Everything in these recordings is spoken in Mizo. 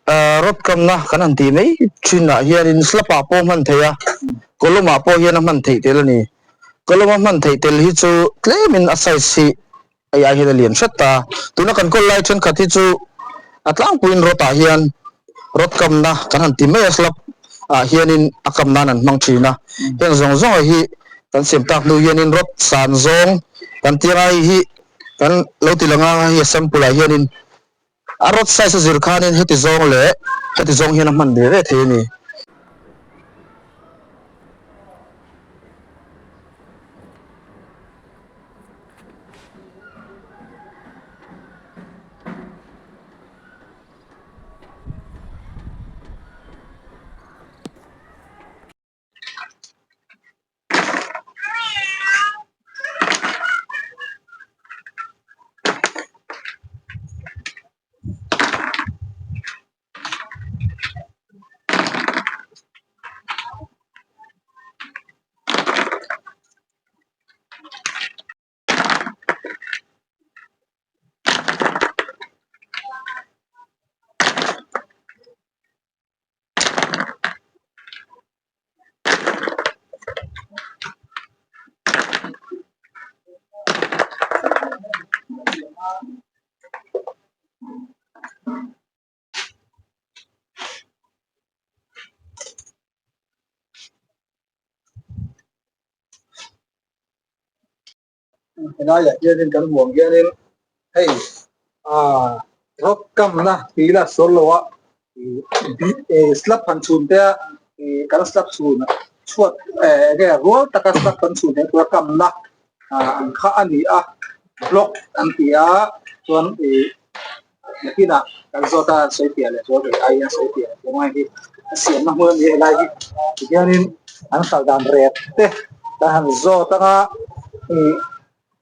Rod kamna kan han tih mai thinah hianin slab ah pawh hman theih a, column ah pawh hian a hman theih tel a ni. Column a hman theih tel hi chu tlemin a size hi hei ai hian a lian hret ta. Tuna kan kawl lai thenkhat hi chu a tlangpuiin rod ah hian rod kamna kan han ti mai a, slab ah hianin a kam nan an hmang thin a. Heng zawng zawng ah hi kan siam tak hnu hianin rod san zawng kan ti anga hei hi kan lo ti lang a, hei a sample ah hianin A rod size a zir khanin heti zawng leh heti zawng hian a hman ve ve thei a ni. Helaiah hianin kan hmuh ang hianin hei ah rock kamna tih ila sawl lo a ih slab han chhun te a ih kan slab chhun chhuat eh enge rual taka slab kan chhun theih tura kamna ah an kha a ni a block an ti a chuan ih nakinah kan zawt a sawi piah leh zual thei aiin a sawi piah leh zual hi a siamna hmun a ni a helai hi tihianin an hralh dan rep te kan han zawt anga ih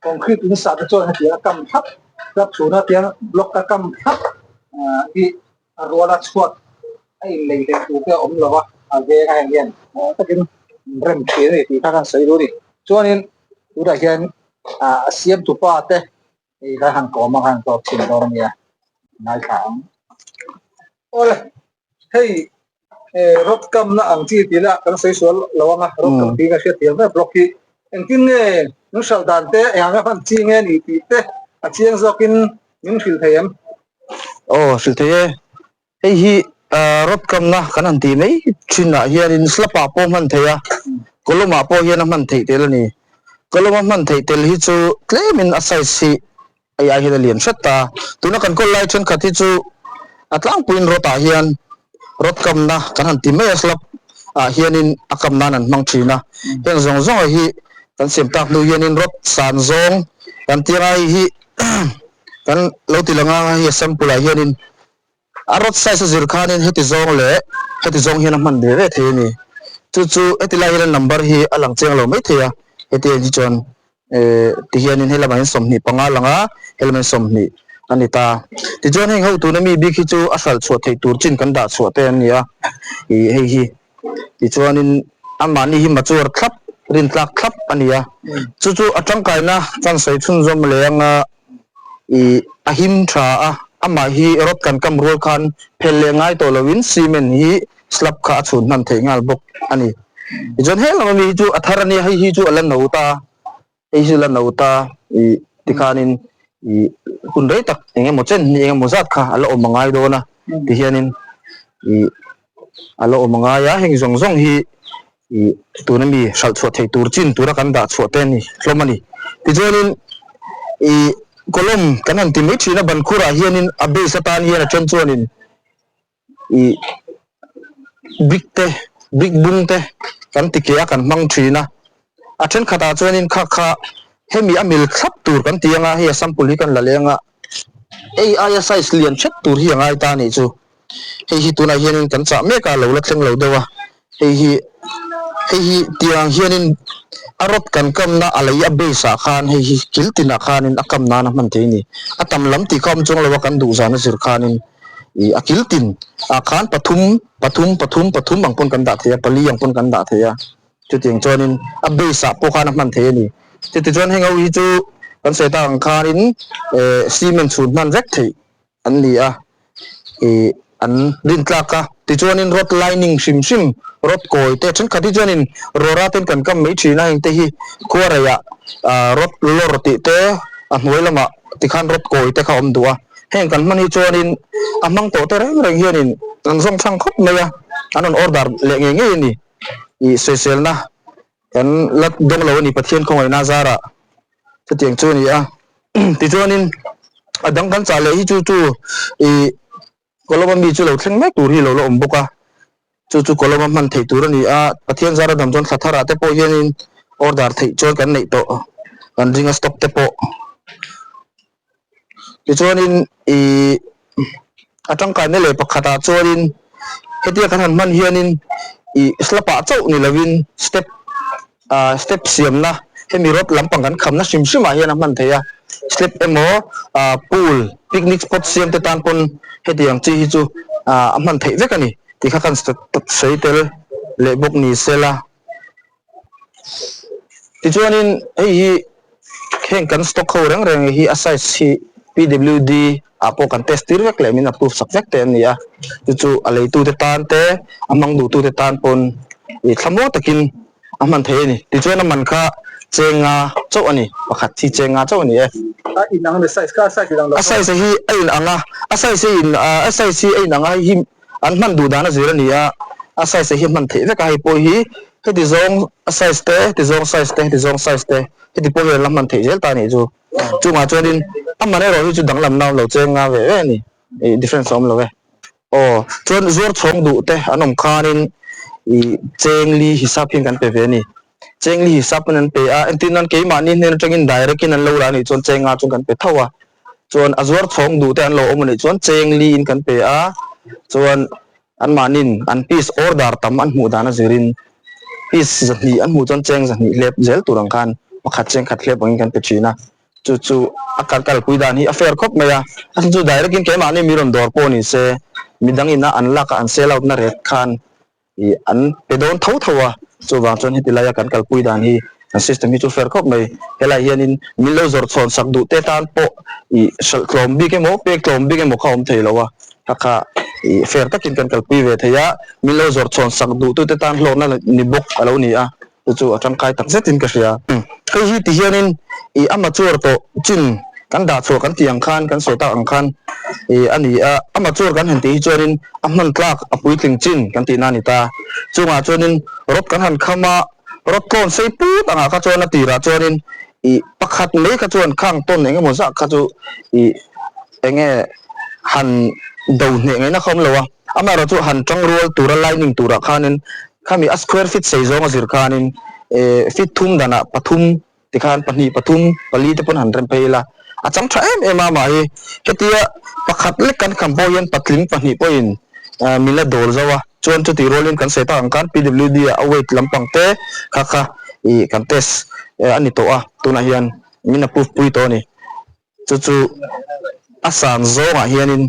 concrete in sah te chuan hetiang a kam thlap thlap chhuna tiang block a kam thlap ah hi a ruala chhuat a inlei leh tur te a awm lo a a veng a heng hian takin rem thin a ni tih kha kan sawi duh a ni chuanin tunah hian ah a siamtu pa te Hei kha han kawm a han tawp chhin dawn ania ngaithla ang. Awle hei rod kamna ang chi tih lah kan sawi sual lo anga rod kam tih ka hriat thiam ber block hi engtin nge min hralh dan te eng anga hman chi nge ni tih te a chiang zawkin min hrilh thei em? Aw hrilh thei e. Hei hi rod kamna kan han tih mai thinah hianin slab ah pawh hman theih a, column ah pawh hian a hman theih tel a ni. Column a hman theih tel hi chu tlemin a size hi hei ai hian a lian hret ta. Tuna kan kawl lai thenkhat hi chu a tlangpuiin rod ah hian rod kamna kan han ti mai a, slab ah hianin a kam nan an hmang thin a. Heng zawng zawng hi kan siam tak hnu hianin rod san zawng kan ti anga hei hi kan lo ti lang a, hei a sample ah hianin A rod size a zir khanin heti zawng leh heti zawng hian a hman ve ve thei a ni. Chu chu heti lai hian a number hi a lang chiang lo mai thei a, heti ang hi chuan eh ti hianin he lamah hian 25 a lang a, he lamah hian 20 a ni ta. Tichuan heng ho tuna mi bik hi chu a hralh chhuah theih tur chin kan dah chhuah te an ni a, ih hei hi tichuanin amahni hi mature thlap rintlak thlap a ni a. Chu chu a tangkaina kan sawi chhunzawm leh anga Ih a him tha a, amah hi rod kan kam rual khan phel leh ngai tawh loin cement hi slab kha a chhun hman theih nghal bawk a ni. Tichuan he lam ami hi chu a thar a nia, hei hi chu a la no ta, hei hi chu a la no ta ih tikhanin ih hun rei tak eng emaw chen hi eng emaw zat kha a la awm a ngai dawn a tihianin ih a la awm a ngai a, heng zawng zawng hi Ih tuna mi hralh chhuah theih tur chin tura kan dah chhuah te a ni hlawm a ni. Tichuanin ih column kan han ti mai thin a, ban khurah hianin a base atan hian a then chuanin ih brick te brick bung te kan ti keh a kan hmang thin a. A thenkhatah chuanin kha kha hemi a mil thlap tur kan ti anga hei a sample hi kan la leng a, hei aia size lian hret tur hi a ngai ta a nih chu. Hei hi tunah hianin kan chah mek a, lo la thleng lo deuh a, hei hi hei hi tiang hianin a rod kan kamna a lei a base ah khan hei hi kil tinah khanin a kam nan a hman thei a ni. A tam lam tih kha awm chuang lo a kan duh zan a zir khanin ih a kil tin ah khan pathum pathum pathum pathum ang pawn kan dah thei a, pali ang pawn kan dah thei a, chutiang chuanin a base ah pawh khan a hman thei a ni. Chutichuan heng ho hi chu kan sawi tak ang khanin eh cement chhun hman vek theih an ni a, ih. an rin tlak a. Tichuanin rod lining hrim hrim, rod kawi te thenkhat hi chuanin rawra ten kan kam mai thin a, heng te hi khuareiah rod lawr tih te a hnuai lamah tikhan rod kawi te kha a awm duh a. Heng kan hman hi chuanin a hmang tawh te reng reng hianin an zawng thlang khawp mai a, an rawn order leh ngei ngei a ni. Ih sawiselna kan la dawng lo a ni Pathian khawngaihna zarah chutiang chu a ni a. Tichuanin a dang kan chah leh hi chu chu ih Colomb a mi chu lo thleng mek tur hi lo la awm bawk a, chu chu Colomb a hman theih tur a ni a, Pathian zara dam chuan thla tharah te pawh hianin order theih chuan kan neih tawh kan ring a stock te pawh. Tichuanin ih a tangkaina leh pakhatah chuanin hetia kan han hman hianin ih slap ah chauh ni lovin step ah step siamna hemi road lampang kan khamna hrim hrim ah hian a hman theih a step emaw ah pool picnic spot siam te tan pawn hetiang chi hi chu ah a hman theih vek a ni tih kha kan sawi tel leh bawk ni sela. Tichuanin hei hi heng kan stock ho reng reng hi a size hi PWD ah pawh kan test tir vek leh min approve sak vek te an ni a, chu chu a leitute tan te a hmang duhtute tan pawn ih thlamuang takin a hman thei a ni. Tichuan a man kha chenga chauh a ni, pakhat hi chenga chauh a ni e. A inang a ni size kha a size inang lo A size hi a inang a, a size hi in a size hi a inang a hei hi An hman duh dan a zir a ni a, a size hi a hman theih vek a, hei pawh hi heti zawng a size te, heti zawng size te, heti zawng size te, heti pawh hi an la hman theih zel ta a nih chu. Chungah chuanin a man erawh hi chu danglamna a awm lo cheng nga ve ve a ni, ih difference a awm lo e. Aw, chuan zuar chhawng duh te an awm khanin ih cheng li hisap hian kan pe ve a ni. Cheng li hisap in an pe a, entir nan keimahni hnen atangin direct in an lo la a nih chuan cheng nga chuan kan pe tho a. Chuan a zuar chhawng duh te an lo awm a nih chuan cheng li in kan pe a, chuan anmahnin an piece order tam an hmuh dan a zirin piece zahnih an hmuh chuan cheng zahnih hlep zel tur ang khan pakhat cheng khat hlep angin kan pe thin a, chu chu a kal kalpui dan hi a fair khawp mai a, a chu direct in keimahni mi rawn dawr pawh ni se midang ina an lak a an sell out na ret khan Ih an pe dawn tho tho a, chuvang chuan heti laia kan kalpui dan hi kan system hi chu fair khawp mai. Helai hianin min lo zawrh chhawn sak duh te tan pawh ih hralh tlawm bik emaw pek tlawm bik emaw kha awm thei lo a, kha kha ih fair takin kan kalpui ve thei a, min lo zawrh chhawn sak duh tute tan hlawkna ni bawk a lo ni a, chu chu a tangkai tak zetin ka hria. Hei hi ti hianin ih a mature tawh chin kan dah chhuah kan tih ang khan kan sawi tak ang khan ih a ni a, a mature kan han tih hi chuanin a hman tlak a puitling chin kan tihna a ni ta. Chungah chuanin rod kan han kham a, rod tlawn sei put angah kha chuan a tirah chuanin ih pakhat mai kha chuan khang tawn eng emaw zah kha chu ih eng nge han do hneh ngaihna kha awm lo a, amaherawhchu chu han tang rual tura lining turah khanin Khami a square feet sei zawng a zir khanin feet thum danah pathum tikhan pahnih pathum pali te pawn han rem phei ila a chang tha em em a mah hi hetia pakhat lek kan kham pawh hian patling pahnih pawhin min la dawl zo a chuan chutih rualin kan sawi tak ang khan PWD ah a weight lampang te kha kha ih kan test a ni tawh a tunah hian min approve pui tawh a ni. Chu chu a san zawngah hianin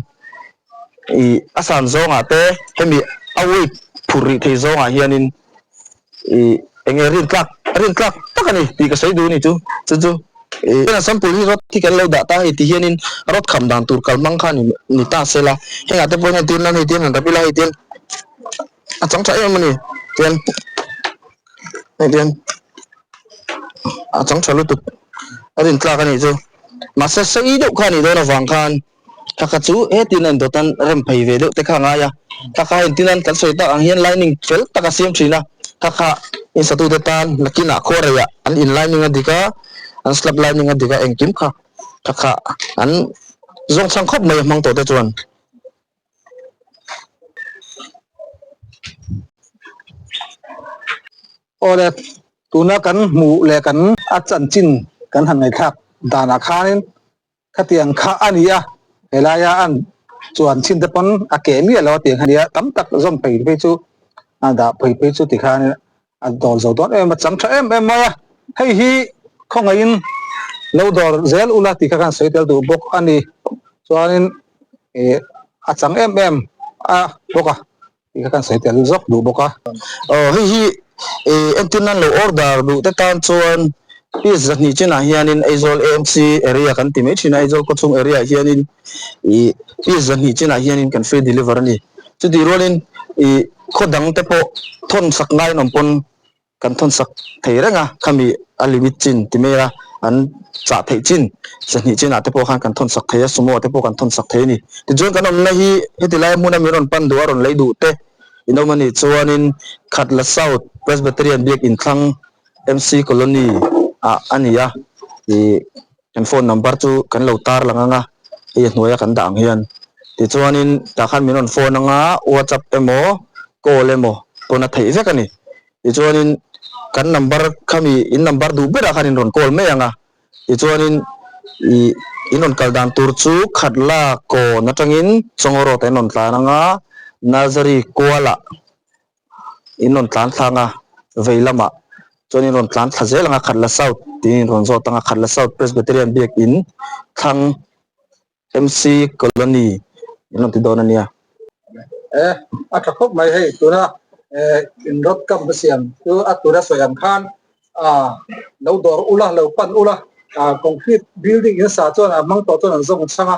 ih a san zawngah te hemi a weight phur rih thei zawngah hianin ih eng nge rin tlak rin tlak tak a ni tih ka sawi duh a ni chu chu chu ih heng sample hi rod hi kan lo dah ta hei ti hianin rod kham dan tur kal hmang kha ni ni ta se la hengah te pawh hian tir nan hei ti hian han rap ila hei ti hian a chang tha em a ni tian hei ti hian a chang tha lutuk. A rin tlak a nih chu. Mahse sei deuh kha a nih dawn avang khan thla kha chu hetin a indawt an rem phei ve deuh te kha a ngai a. Thla kha entin an kan sawi tak ang hian lining fel tak a siam thin a. Thla kha insatute tan nakinah khaw reiah an in lining a dik a, an slab lining a dik a engkim kha thla kha an zawng chhang khawp mai a hmang tawh te chuan. Awle, tuna kan hmuh leh kan a chanchin kan han ngaihthlak danah khanin khatiang kha a ni a, helaia an chuan chhin te pawn a keh miah lo a tiang kha a ni a, tam tak zawm phei phei chu a dah phei phei chu tikhanin a dawr zo dawn em a, chang tha em em mai a, hei hi khawngaihin lo dawr zel ula tih kha khan sawi tel duh bawk a ni, chuanin ih a chang em em a bawk a. Tih kha kan sawi tel zawk duh bawk a. Aw hei hi ih entir nan lo order duh te tan chuan piece zahnih chinah hianin Aizawl AMC area kan ti mai thin a, Aizawl khawchhung area ah hianin ih Piece 200 chinah hianin kan free deliver a ni. Chutih rualin ih khaw dang te pawh thawn sak ngai an awm pawn kan thawn sak thei reng a, khami a limit chin ti mai a, an chah theih chin 200 chinah te pawh khan kan thawn sak thei a, sumo ah te pawh kan thawn sak thei a ni. Tichuan kan awmna hi heti lai hmuna min rawn pan duh a rawn lei duh te in awm a nih chuanin Khatla South Presbyterian Biak Inthlang MC Colony ah a ni a, ih Kan phone number chu kan lo tar lang ang a, hei a hnuaia kan dah ang hian. Tichuanin tah khan min rawn phone ang a, WhatsApp emaw call emaw pawn a theih vek a ni. Tichuanin kan number khami in number duh berah khan in rawn call mai ang a. Tichuanin ih in rawn kal dan tur chu Khatla kawn atangin Chawngaw Road ah in rawn tlan ang a, Nursery kualah In rawn tlan thlang a, vei lamah chuan in rawn tlan thla zel ang a, Khatla South tiin in rawn zawt ang a, Khatla South Presbyterian Biak In thlang MC Colony in rawn ti dawn a nia. E, a tha khawp mai hei tuna in road camp a siam chu a tura sawi ang khan lo dawr ula, lo pan ula, concrete building in sa chuan a hmang tawh chuan an zawng chhang a,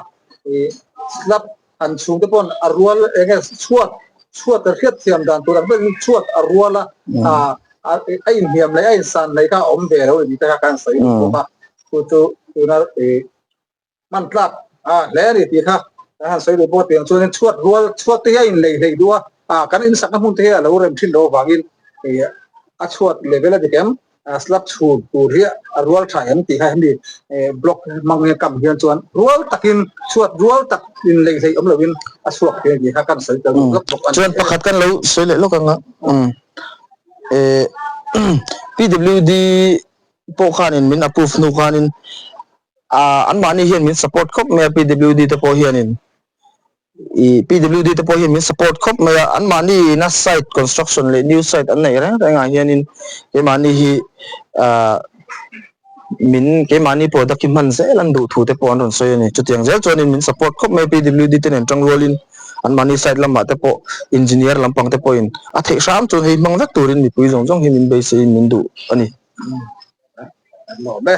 slab An chhungte pawn a rual eng nge chhuat chhuat a hriat thiam dan tur ang berin chhuat a rual a a inhniam leh a insan leh kha a awm ve lo tih te kha kan sawi duh bawk a chu chu tuna ih hman tlak a hle a ni tih kha kan han sawi duh bawk a tiang chuanin chhuat rual chhuat te hi a inlei hlei duh a ah kan insakna hmun te hi a lo rem thin loh avangin ih a chhuat level a dik em. Slab chhun tur hi a rual tha em tih kha hemi block hmang hian kam hian chuan rual takin chhuat rual tak in lei hleih awm loin a chhuak thei a ni kha kan sawi tel lawk bawk a ni. Chuan pakhat kan lo sawi leh lawk ang a, PWD pawh khanin min approve hnu khanin anmahni hian min support khawp mai a PWD te pawh hianin. Ih PWD te pawh hian min support khawp mai a, anmahni ina site construction leh new site an neih reng reng ah hianin keimahni hi ah min keimahni product hi hman zel an duh thu te pawh an rawn sawi a ni. Chutiang zel chuanin min support khawp mai a PWD te nen tang rualin anmahni site lamah te pawh engineer lampang te pawhin a theih hram chuan hei hmang vek turin mipui zawng zawng hi min beiseiin min duh a ni. An lawm e.